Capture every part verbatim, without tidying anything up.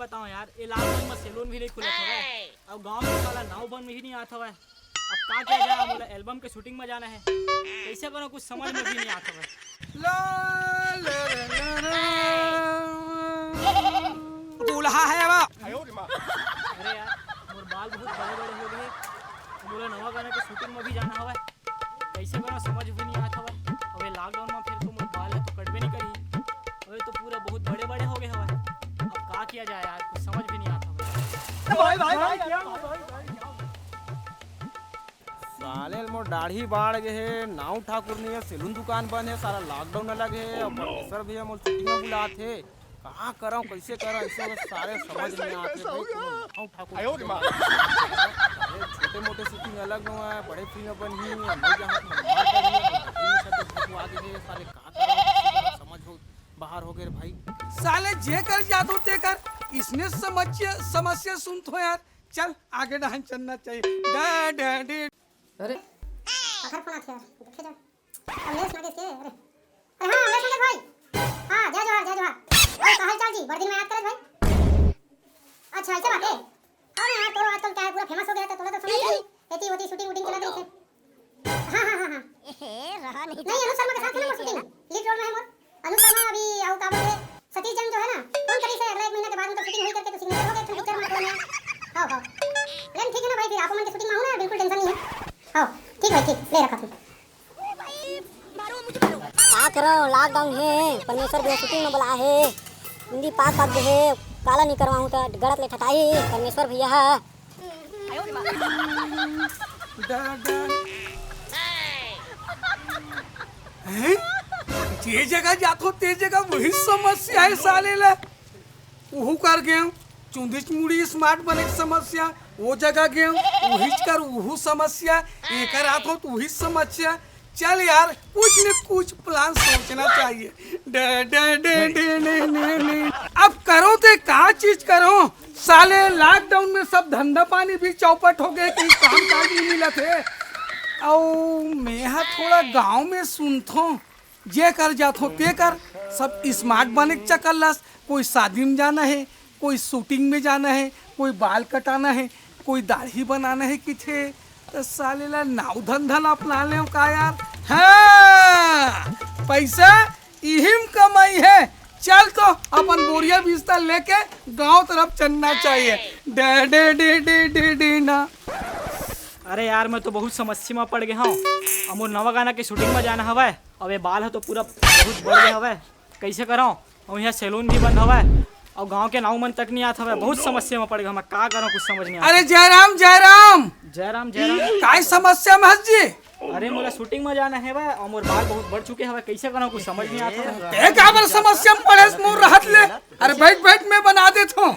बताओ यार, ये लॉकडाउन में सैलून भी नहीं खुलत हवय, अउ गांव के साला नाव बन भी नहीं आत हवय। अब का किया जाए, मोला एल्बम के शूटिंग में जाना है, कैसे करो, कुछ समझ में भी नहीं आत हवय। ला, ला, ला, ला, ला। दूल्हा है वो। अरे यार, मोर बाल बहुत बड़े बड़े हो गए, मोला नवा गाना के शूटिंग में भी जाना हवय। कैसे करो, समझ भी नहीं आत हवय। अबे लॉकडाउन में फिर तो मोर बाल ह तो कटबे नहीं करी। अबे तो पूरा बहुत बड़े बड़े हो गए हवय। अब का किया जाए यार, कुछ समझ भी नहीं आत हवय। भाई, भाई, भाई, क्या हुआ, भाई, भाई, क्या हुआ? साले ल मोर दाढ़ी बाढ़ गे हे, नाऊ ठाकुर नहीं है, सैलून दुकान बंद है, सारा लॉकडाउन अलग है, और परमेश्वर भैया मोर शूटिंग में बुलात हे। कहाँ करव, कैसे करव, ऐसे में सारे समझ नहीं आते भाई। कोनो नाऊ ठाकुर छोटे मोटे शूटिंग अलग में है, बड़े फिल्म बनही, नहीं जहाँ मनमार करिए, तो फिल्म से तो भगवा गे हे, साले का करव, कैसे करव, समझ हो बाहर हो गए रे भाई। साले जे कर जात हो ते कर, इसने समस्या, समस्या सुनत हो यार। चल आगे डहन चलना चाहिए। डा, डा, डे। अरे, काखर फोन आथे यार, देखे जा। अमलेश नागेश के, अरे। अरे हाँ, अमलेश नागेश भाई। हाँ, जय जोहार, जय जोहार। अरे, का हाल चाल जी? बड़ दिन में याद करत भाई। अच्छा, ऐसे बात है। अरे यार, तोरो आजकल क्या है, पूरा फेमस हो गया था, तोला तो समय नहीं। एती ओती शूटिंग वूटिंग चलत रहिथे। हाँ, हाँ, हाँ, हाँ। ए, रहा नहीं नहीं, अनुज शर्मा के साथ है ना वो शूटिंग, लीड रोल में है वो। अनुज शर्मा अभी आउट आवर है। सतीश जैन जो है ना, फोन करिस हे, अगला एक महीना के बाद मतलब शूटिंग होई करके तो सिग्नेचर हो गए, एक ठन पिक्चर में कौन है? हाँ, हाँ। लेकिन ठीक है ना भाई, फिर आप मन के शूटिंग में हूँ ना, बिल्कुल टेंशन नहीं है। हाँ, ठीक भाई, ठीक, ले रखा तू। का करो, लॉकडाउन हे, परमेश्वर भैया शूटिंग में बुलाए हे, हिंदी पास पास दे हे, काला नहीं करवाऊँ तो गलत ले ठटाई, परमेश्वर भैया ह। हैं? जे जगह जाथो, ते जगह वही समस्या है साले ला। उहू कर गेंव, चुंदीच मुड़ी स्मार्ट बने के समस्या, वो जगह गेंव, उहीच कर उहू समस्या, एकर आथो तो उही समस्या। चल यार, कुछ न कुछ प्लान सोचना चाहिए। Day, day, day, day, day, day, day. अब करो ते का चीज करो, साले लॉकडाउन में सब धंधा पानी भी चौपट हो गए, कहीं काम काज नहीं मिलत हे। अउ मेहा थोड़ा गांव में सुनथों, जे कर जाथों ते कर, सब स्मार्ट बने के चक्कर लस, कोई शादी में जाना है, कोई शूटिंग में जाना है, कोई बाल कटाना है, कोई दाढ़ी बनाना है किथे, त साले ला नाऊ धंधा ला अपना लेव का यार? हाँ, पैसा इहिम कमाई है। चल तो अपन बोरिया बिस्तर लेके गांव तरफ चलना चाहिए। Day, day, day, day, day, day ना। अरे यार, मैं तो बहुत समस्या में पड़ गया हूँ। अब मोर नवा गाना के शूटिंग में जाना हवय। अब ये बाल ह तो पूरा बहुत बढ़ गया हवय, कैसे करव? अउ यहाँ सैलून भी बंद हवय, अउ गांव के नाऊ मन तक नहीं आत हवय। बहुत समस्या में पड़ गया हूँ मैं, का करव, कुछ समझ नहीं आत। अरे जयराम, जयराम। जयराम, जयराम। काय समस्या में हस जी? अरे मोला शूटिंग में जाना हवय, अउ मोर बाल बहुत बढ़ चुके हवय, कैसे करव, कुछ समझ नहीं आत हवय। ते काबर समस्या में पड़े हस मोर रहत ले? अरे बैठ बैठ, मैं बना देत हूँ।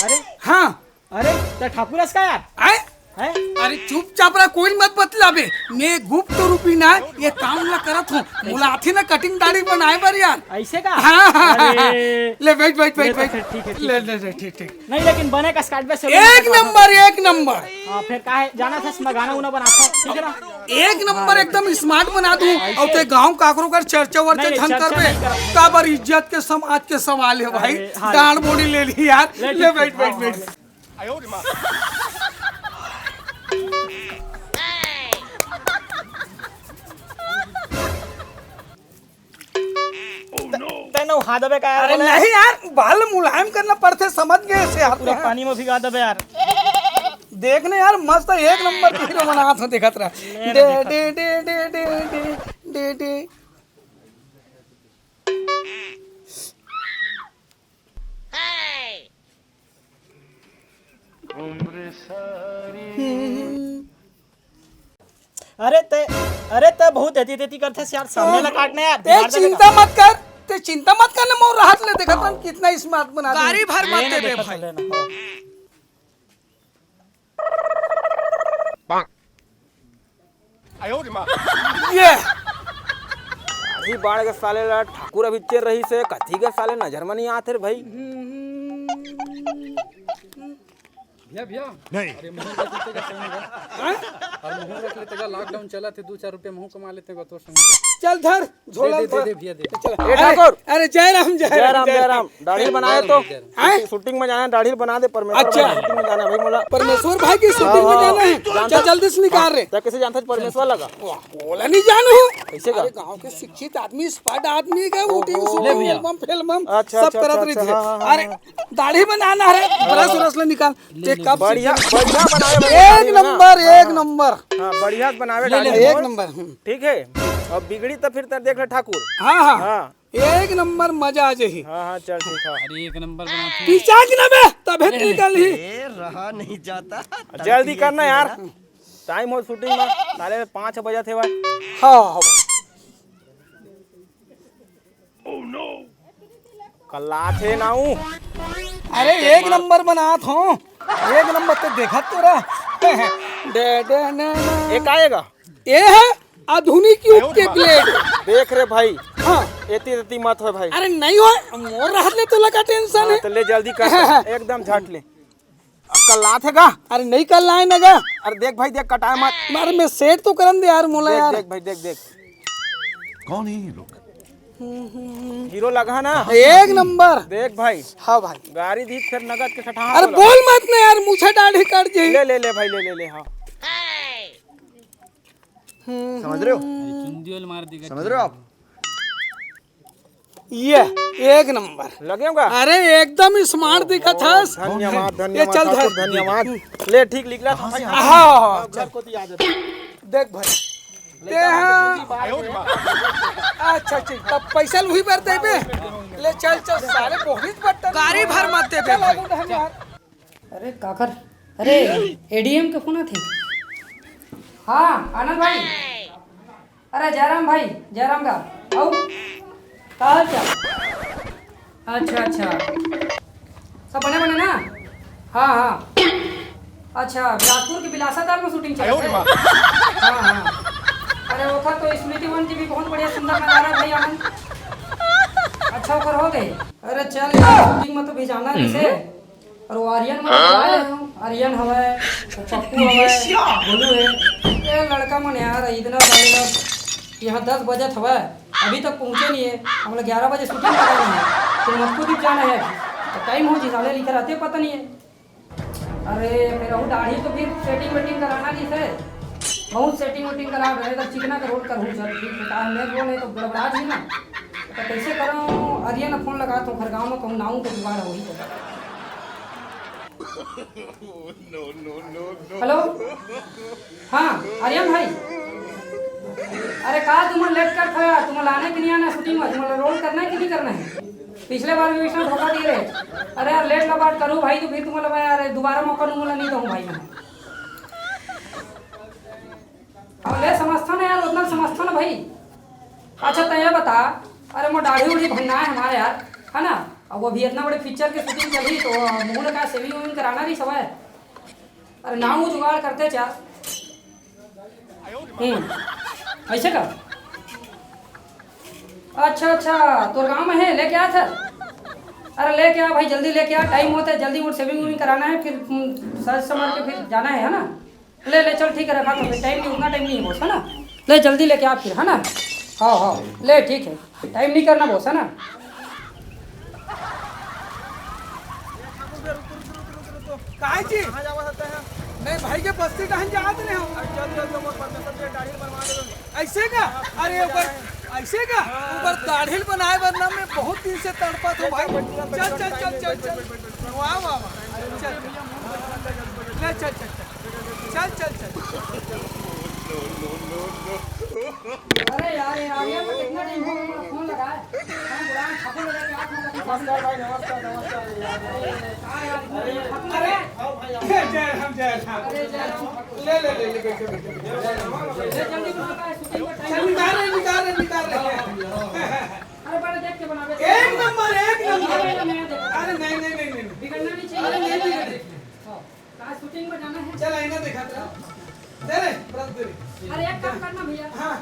अरे हाँ। अरे, त ठाकुर अस का यार? आय? हैं? अरे चुपचाप रह, कोई मत बतलाबे। मैं गुप्त रूपी ना ये काम ला करत हूँ। मोला आथे ना कटिंग दाढ़ी बनाए बर यार। ऐसे का? हाँ, हाँ, हाँ, हाँ। अरे। ले बैठ, बैठ, ले बैठ, तो बैठ। फिर ठीक है, ठीक ले, है। ले, ले, ठीक, ठीक। नहीं, लेकिन बने कस काटबे से एक नंबर, एक नंबर। हाँ, फिर का है, जाना था इसमें गाना उना बना था, ठीक है ना? एक नंबर, एकदम स्मार्ट बना दूँ। ऐसे? और ते गांव काकरो कर चर्चा वर्चा नहीं, नहीं, झन चर्चा करबे। नहीं करब। काबर इज्जत के समाज के सवाल है भाई। अरे, हाँ। गांड बोली ले ली यार। ले, ले, ठीक, बैठ, ठीक, बैठ, हाँ, बैठ। हाँ। तैं नहा देबे का यार? अरे बोले? नहीं यार, बाल मुलायम करना पड़थे, समझ गए से आप पूरा यार। पानी में भिगा देबे यार। देख ना यार, मस्त एक नंबर के हीरो बनात हो, देखत रह। ले ना, डे, देखत। Day, day, day. अरे ते, अरे ते बहुत एती तेती करथे यार, सामने ला काटना यार, ते बिगाड़ देबे चिंता का। मत कर, ते चिंता मत कर ना, मोर राहत ले देखत हन कितना स्मार्ट बना दे। गाड़ी भर मत लेना देबे देखत भाई। लेना, हाँ। ये अभी बाढ़ के साले ला ठाकुर अभी चेर रही से कथी के साले नजर में नहीं आते रे भाई। नहीं भैया। नहीं। अरे, महूं रख लेते का संग में। हाँ? अरे, महूं रख लेते का, लॉकडाउन चलत हे, दू चार रुपया महूं कमा लेते का तोर संग में। चल धर, झोला दे, दे, धर। दे भैया, दे। चल। ए अरे, ठाकुर। अरे, जय राम, जय जय राम, राम, जय जय राम। राम। दाढ़ी बनाए तो। जय राम। हैं? शूटिंग में जाना है, दाढ़ी बना दे, परमेश्वर अच्छा। भाई, शूटिंग में जाना है भाई, मोला। परमेश्वर भाई की शूटिंग हाँ, में हाँ। जाना है। जानता चल, जल्दी से निकाल रे। तैं कइसे जानथस परमेश्वर ला का? वाह, मोला नहीं जानहूं। कइसे का? अरे, गांव के शिक्षित आदमी, स्मार्ट आदमी का, शूटिंग, ले भैया। एल्बम, फिल्म, अच्छा, सब अच्छा, करत अच्छा, रहिथे। हाँ, हाँ, हाँ, अरे, हाँ। दाढ़ी बनाना है, ब्रश व्रश ले निकाल। ले, ले, कब बढ़िया, से बढ़िया बनावे वाले एक दाढ़ी ना। नंबर, हाँ, एक हाँ। नंबर। हाँ, बढ़िया बनावे ले, ले, दाढ़ी ले। एक नंबर, हम्म। ठीक है, अब बिगड़ी तो फिर तैं देख ले ठाकुर। हाँ, हाँ। हाँ। एक नंबर मजा आ जाही। हाँ, हाँ, चल ठीक है। अरे, एक नंबर बनाथे। पिचाक ना बे, तभे ले, ले। निकल ही। ए, रहा नहीं जाता। जल्दी करना यार, टाइम हो शूटिंग में, साले पाँच बजत हे भाई। हाँ, हाँ। कल्लाथे नाऊ। अरे, एक नंबर बनात हों, एक नंबर तो देखत तो रह। डे, डे, ना, ना। ये का आएगा? ये है आधुनिक युग के ब्लेड। देख रे भाई, हाँ। एती एती मत होय भाई। अरे नहीं होय, मोर रहत ले तो लगा टेंशन हाँ, है। तो ले जल्दी कर, एकदम झट ले। अब कल्लाथे का? अरे नहीं कल्लाए ना गा। अरे देख भाई, देख कटाए मत। अरे मैं सेट तो करन दे यार मोला देख, यार। देख भाई, देख, देख। कौन है ये लोग? हीरो लगा ना? एक नंबर। देख भाई। हाँ भाई। गाड़ी दी फिर नगद के ठठाहा अरे बोला। बोल मत ना यार, मुझे दाढ़ी काट जाए। ले, ले, ले भाई, ले, ले, ले, हाँ। समझ रहे हो? अरे चुंदी वाले मार देगा। समझ रहे हो आप? ये एक नंबर। लगे होगा? अरे एकदम स्मार्ट दिखत हस। धन्यवाद, ये धन्यवाद चल ठाकुर, धर। धन्यवाद। ले ठीक लिखला था भाई। हाँ, हाँ, हाँ, घर चल। को तो याद है। देख भाई, ते हाँ। अच्छा, अच्छा, तब पैसा वही भर देबे। ले चल, चल, सारे बहुत बट्टा। गाड़ी भर मत देबे चल, भाई। आगू धन्यवाद। अरे काकर, अरे एडीएम के फोन आथे। हाँ आनंद भाई, अरे जयराम भाई, जयराम का, आओ, का हाल चाल? अच्छा अच्छा, सब बने बने ना? हाँ हाँ। अच्छा, बिलासपुर के बिलासा ताल में शूटिंग चलत हे? हाँ हाँ। अरे ओखर तो स्मृति वन के भी बहुत बढ़िया सुंदर नजारा हे भाई आनंद। अच्छा ओखर हो गए। अरे चल यार, शूटिंग में तो भी जाना हे जैसे। अउ वो आर्यन मन ला ले हंव, आर्यन हवय, वो पप्पू हवय, गोलू हे। ए लड़का मन यार, इतना सारे लोग यहाँ दस बजत हवय, अभी तक पहुँचे नहीं हे। हमला ग्यारह बजे शूटिंग लगाना हे, फिर मक्कू दीप जाना हे। तो टाइम हो जी, साले लिखे रहते, पता नहीं हे। अरे, फिर वो दाढ़ी तो फिर सेटिंग वेटिंग कराना जी से। बहुत सेटिंग वेटिंग करा रहे, तो चिकना के रोल करहूँ, चल ठीक है, का मेन रोल है तो गड़बड़ा जी ना। तो कैसे करूँ? अरिया ना फोन लगा तो घर गाँव में कहूँ नाऊ तो जुगाड़ हो ही तो। हेलो, हाँ आर्यन भाई, अरे का तुम लेट कर था, तुम लाने के नहीं आना शूटिंग में, तुम रोल करना है कि नहीं करना है? पिछले बार भी इसने धोखा दिए रहे। अरे यार लेट ला बात करूँ भाई, तो फिर तुम लोग यार दोबारा मौका दूंगा नहीं दूँ भाई मैं। अब ले समझता ना यार, उतना समझता ना भाई। अच्छा तो ये बता, अरे मोर दाढ़ी उढ़ी बनना है हमारे यार, है ना? अब वो भी इतना बड़े पिक्चर के शूटिंग चली तो मुंह का सेविंग वेविंग कराना भी सब है। अरे नाऊ जुगाड़ करते चार। हम्म, ऐसे का? अच्छा अच्छा, तोर गांव में है, लेके आ सर। अरे लेके आ भाई, जल्दी लेके आ, टाइम होता है, जल्दी मोर सेविंग वेविंग कराना है, फिर हम्म, सज समझ के फिर जाना है, है ना? ले ले चल ठीक है, रखा तो टाइम नहीं, उतना टाइम नहीं है बॉस, है ना? ले जल्दी लेके आ फिर, है ना? हाँ हाँ, ले ठीक है, टाइम नहीं करना बॉस, है ना? काहे जी? कहाँ जावा सकते हैं? नहीं भाई के बस्ती कहाँ जात रहे हो? चल चल चल, मोर परमेश्वर जी दाढ़ी बनवा दे। ऐसे का? अरे ऊपर ऐसे का? ऊपर दाढ़ी बनाए बर ना मैं बहुत दिन से तड़पा था भाई। चल चल चल चल चल। वाह वाह वाह। चल। ले चल चल चल। चल चल चल। अरे यार, ये आ गया तो कितना टाइम हो गया, फोन लगा है। हम बुलाए, ठाकुर लगा के आठ नंबर की नमस्कार भाई, नमस्कार, नमस्कार। अरे, अरे, जय राम, जय राम। अरे, जय राम। ले, ले, ले, ले, बैठो, बैठो, बैठो। ले, जल्दी बना, का है, शूटिंग का टाइम चल, निकाल रहे, निकाल रहे, निकाल रहे। अरे, बड़ा देख के बना, बे। एक नंबर, एक नंबर। अरे, नया देखो। अरे, नहीं, नहीं, नहीं, नहीं। बिगड़ना नहीं चाहिए। अरे, नहीं, नहीं, नहीं। हाँ। आज शूटिंग में जाना है। चल, आईना दिखा तेरा। दे रे, ब्रश दे रे। अरे, एक काम करना भैया। हाँ।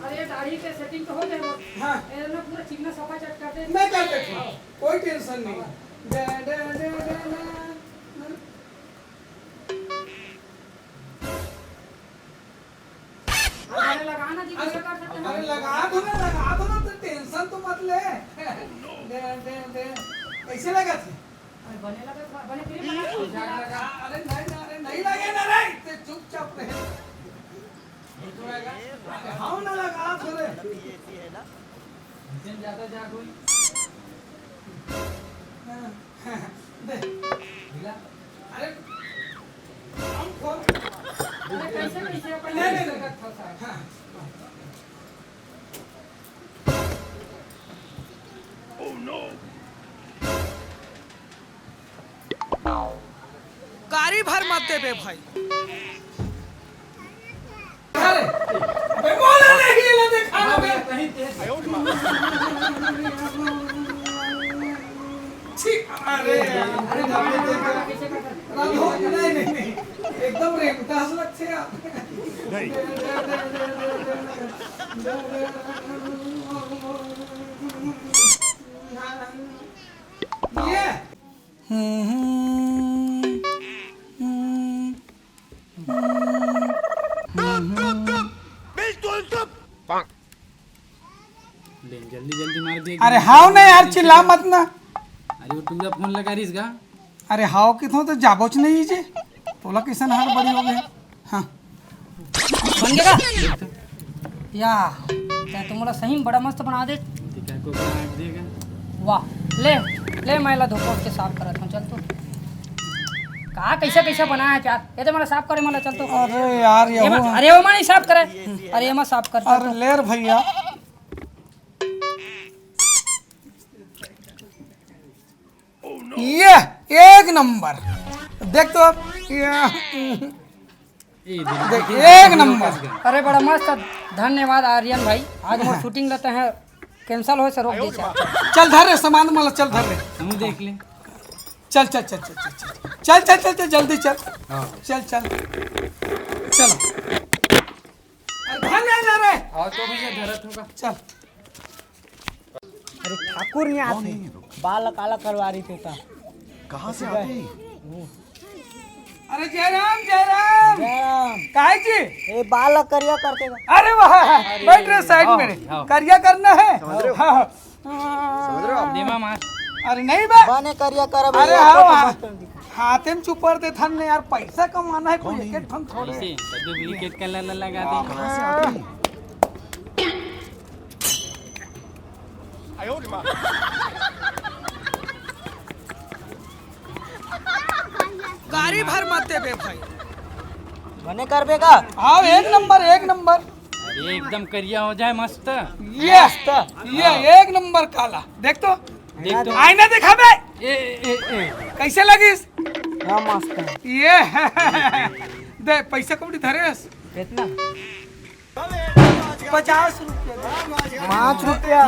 अरे, ये दाढ़ी के सेटिंग तो हो गए वो। हाँ। ये ना पूरा चिकना सफा चट कर दे। मैं कर देता हूँ, कोई टेंशन नहीं। दे, दे, दे, दे, दे। कइसे लगत हे? अरे बने लगत बा, बने फिर बना। अरे नहीं ना, अरे नहीं लगे ना रे, ते चुपचाप रहे। अरे हाँ ना लगा थोड़े। ज्यादा जा कोई। दे। अरे हम खोल। अरे कैसे, कैसे अपन नहीं, नहीं, नहीं। हाँ। गाड़ी भर मत देबे भाई। अरे, बे बोला नहीं, ये ना देखा ना बे। छी, अरे, अरे, राघव, नहीं, नहीं, नहीं, एकदम रेमटास लगते आप। ये। ले, जल्दी जल्दी मार दे। अरे हाव ना यार, चिल्ला मत ना। अरे वो टूरा फोन लगा रहीस गा। अरे हाव किथों तो जाबोच नहीं जी। तोला किसन हाल बड़ी हो गए। हाँ। बन गया का? या, तैं तो मोला सही में बड़ा मस्त बना दे। ठीक है, को बना देगा। वाह, ले, ले, मैं ला धोखा के साफ करत हूँ, चल तो। का, कैसा, कैसा बना है यार? ये तो मोला साफ करे, मोला चल तो। अरे यार, ये ये मत, वो अरे वो मत साफ करे। अरे ये मत साफ कर, चल अरे तो। ले रे भैया। ये एक नंबर। देख तो अब, ये ए, देख, देख, एक नंबर। अरे बड़ा मस्त, धन्यवाद आर्यन भाई। आज मोर शूटिंग लेते हैं, कैंसिल होय से रोक दे। चल धर रे सामान, मतलब चल धर रे। हम देख ले। चल चल चल चल चल चल चल चल चल चल, जल्दी चल। हाँ। चल चल चल। अरे धर ले, धर रे। हाँ तो भैया धरत होगा। चल। अरे ठाकुर नहीं आते, बाल काला करवा रही थे का? कहाँ से आते हैं? अरे जयराम, जयराम। जयराम। काहे जी? ए, बाल करिया करते का? अरे वाह, अरे, बैठ रहे साइड में रे। हाँ। करिया करना है। समझ रहे हो? हाँ, हाँ। समझ रहे हो आप? देमा मार। अरे नहीं बे। बने करिया करब, अरे ये हाँ, तो हाँ। मत कर दी। हाथे में चुपर दे थन ने यार, पैसा कमाना है, कोई एक एक ठन थोड़े। ऐसे, तो डुप्लीकेट कलर लगा दे। कहाँ से आते हैं? गाड़ी भर मत देबे भाई। बने करबे का? हाँ, एक नंबर, एक नंबर। अरे एकदम करिया हो जाए, मस्त। ये, मस्त। ये हाँ। एक नंबर काला। देख तो। देख तो। आईना देखा बे। ए, ए, ए, ए। कैसे लगिस? हाँ, मस्त है। ये। दे, पैसा कौड़ी धरेस? कितना? पचास रुपया। पाँच रुपया।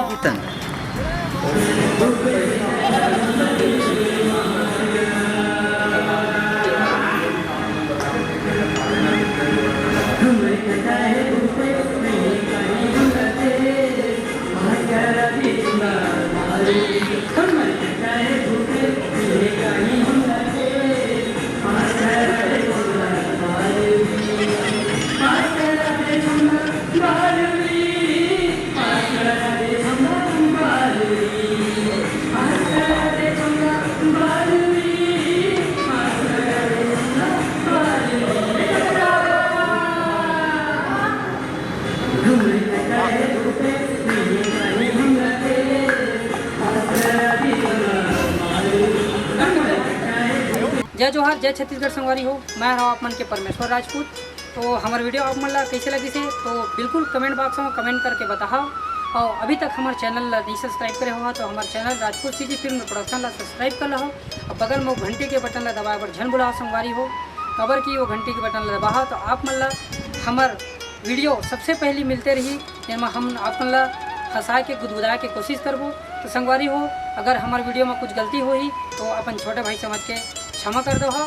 जय जोहार, जय छत्तीसगढ़ संगवारी हो, मैं हरव आप मन के परमेश्वर राजपूत। तो हमर वीडियो आप मन ला कइसे लगिस हे, तो बिल्कुल कमेंट बॉक्स में कमेंट करके बताहव। और अभी तक हमर चैनल ला नहीं सब्सक्राइब करे हो, तो हमर channel Rajput CG film production ला सब्सक्राइब कर लहो। और बगल में वो घंटी के बटन ला दबाए बर झन भुलाओ संगवारी हो, काबर कि वो घंटी के बटन ला दबाहव, तो आप मन ला हमर वीडियो सबसे पहली मिलते रही, जेमा हम आप मन ला हंसा के गुदगुदा के कोशिश करबो। तो संगवारी हो, अगर हमर वीडियो में कुछ गलती होही, तो अपन छोटे भाई समझ के क्षमा कर दो हो।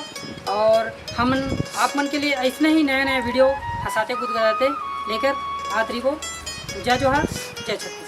और हम आप मन के लिए ऐसने ही नया नया वीडियो हंसाते गुदगुदाते लेकर आत रहिबो। जय जोहार, जय छत्तीसगढ़।